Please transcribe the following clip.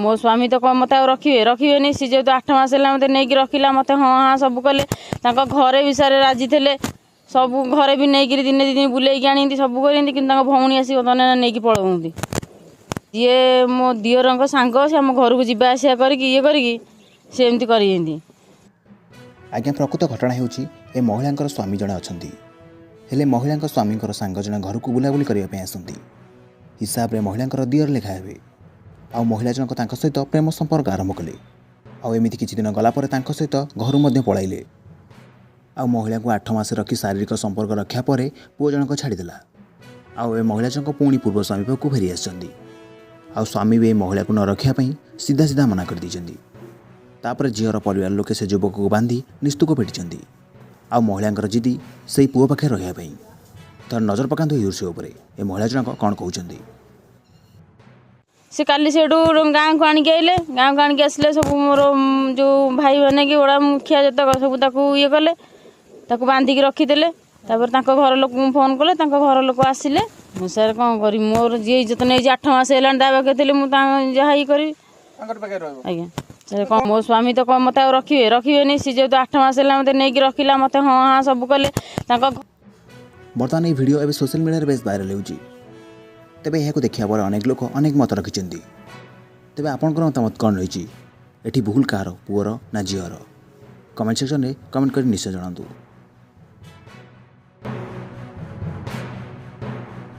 ମୋ ସ୍ୱାମୀ ତ କ'ଣ ମୋତେ ଆଉ ରଖିବେ? ରଖିବେନି। ସେ ଯେହେତୁ 8 ମାସ ହେଲା ମୋତେ ନେଇକି ରଖିଲା, ମୋତେ ହଁ ହଁ ସବୁ କଲେ। ତାଙ୍କ ଘରେ ବି ସାରେ ରାଜି ଥିଲେ। ସବୁ ଘରେ ବି ନେଇକିରି ଦିନେ 2 ଦିନ ବୁଲେଇକି ଆଣନ୍ତି, ସବୁ କରନ୍ତି। କିନ୍ତୁ ତାଙ୍କ ଭଉଣୀ ଆସିକି ବର୍ତ୍ତମାନ ନେଇକି ପଳଉଛନ୍ତି। ଯିଏ ମୋ ଦିଅରଙ୍କ ସାଙ୍ଗ, ସେ ଆମ ଘରକୁ ଯିବା ଆସିବା କରିକି ଇଏ କରିକି ସେ ଏମିତି କରିଛନ୍ତି। ଆଜ୍ଞା, ପ୍ରକୃତ ଘଟଣା ହେଉଛି ଏ ମହିଳାଙ୍କର ସ୍ୱାମୀ ଜଣେ ଅଛନ୍ତି। ହେଲେ ମହିଳାଙ୍କ ସ୍ୱାମୀଙ୍କର ସାଙ୍ଗ ଜଣେ ଘରକୁ ବୁଲାବୁଲି କରିବା ପାଇଁ ଆସନ୍ତି। ହିସାବରେ ମହିଳାଙ୍କର ଦିଅର ଲେଖା ହେବେ। ଆଉ ମହିଳା ଜଣକ ତାଙ୍କ ସହିତ ପ୍ରେମ ସମ୍ପର୍କ ଆରମ୍ଭ କଲେ। ଆଉ ଏମିତି କିଛି ଦିନ ଗଲା ପରେ ତାଙ୍କ ସହିତ ଘରୁ ମଧ୍ୟ ପଳାଇଲେ। ଆଉ ମହିଳାଙ୍କୁ 8 ମାସ ରଖି ଶାରୀରିକ ସମ୍ପର୍କ ରଖିବା ପରେ ପୁଅ ଜଣକ ଛାଡ଼ିଦେଲା। ଆଉ ଏ ମହିଳା ଜଣକ ପୁଣି ପୂର୍ବ ସ୍ୱାମୀ ପାଖକୁ ଫେରି ଆସିଛନ୍ତି। ଆଉ ସ୍ୱାମୀ ବି ଏ ମହିଳାକୁ ନ ରଖିବା ପାଇଁ ସିଧା ସିଧା ମନା କରିଦେଇଛନ୍ତି। ତାପରେ ଝିଅର ପରିବାର ଲୋକେ ସେ ଯୁବକକୁ ବାନ୍ଧି ନିସ୍ତୁକ ପିଟିଛନ୍ତି। ଆଉ ମହିଳାଙ୍କର ଜିଦି ସେଇ ପୁଅ ପାଖରେ ରହିବା ପାଇଁ। ଥରେ ନଜର ପକାନ୍ତୁ ଏହି ଦୃଶ୍ୟ ଉପରେ, ଏ ମହିଳା ଜଣକ କ'ଣ କହୁଛନ୍ତି। ସେ କାଲି ସେଇଠୁ ଗାଁକୁ ଆଣିକି ଆଇଲେ। ଗାଁକୁ ଆଣିକି ଆସିଲେ, ସବୁ ମୋର ଯେଉଁ ଭାଇମାନେ କି ଓଡ଼ା ମୁଖିଆ ଯେତକ ସବୁ ତାକୁ ଇଏ କଲେ, ତାକୁ ବାନ୍ଧିକି ରଖିଦେଲେ। ତାପରେ ତାଙ୍କ ଘର ଲୋକଙ୍କୁ ଫୋନ୍ କଲେ, ତାଙ୍କ ଘର ଲୋକ ଆସିଲେ। ମୁଁ ସାର୍ କ'ଣ କରିବି? ମୋର ଯିଏ ଇଜ୍ଜତ ନେଇଛି, 8 ମାସ ହେଲାଣି ତା ପାଖରେ ଥିଲି, ମୁଁ ତାଙ୍କ ଯାହା ଇଏ କରିବି। ତାଙ୍କର ପାଖରେ ରହିବ? ଆଜ୍ଞା ସାର୍, କ'ଣ ମୋ ସ୍ୱାମୀ ତ କ'ଣ ମୋତେ ଆଉ ରଖିବେ? ରଖିବେନି। ସେ ଯେହେତୁ 8 ମାସ ହେଲା ମୋତେ ନେଇକି ରଖିଲା, ମୋତେ ହଁ ହଁ ସବୁ କଲେ, ତାଙ୍କ ବର୍ତ୍ତମାନ ଏହି ଭିଡ଼ିଓ ଏବେ ସୋସିଆଲ ମିଡ଼ିଆରେ ବେଶ ଭାଇରାଲ ହେଉଛି। ତେବେ ଏହାକୁ ଦେଖିବା ପରେ ଅନେକ ଲୋକ ଅନେକ ମତ ରଖିଛନ୍ତି। ତେବେ ଆପଣଙ୍କର ମତାମତ କ'ଣ ରହିଛି? ଏଠି ଭୁଲ କାହାର, ପୁଅର ନା ଝିଅର? କମେଣ୍ଟ ସେକ୍ସନରେ କମେଣ୍ଟ କରି ନିଶ୍ଚୟ ଜଣାନ୍ତୁ।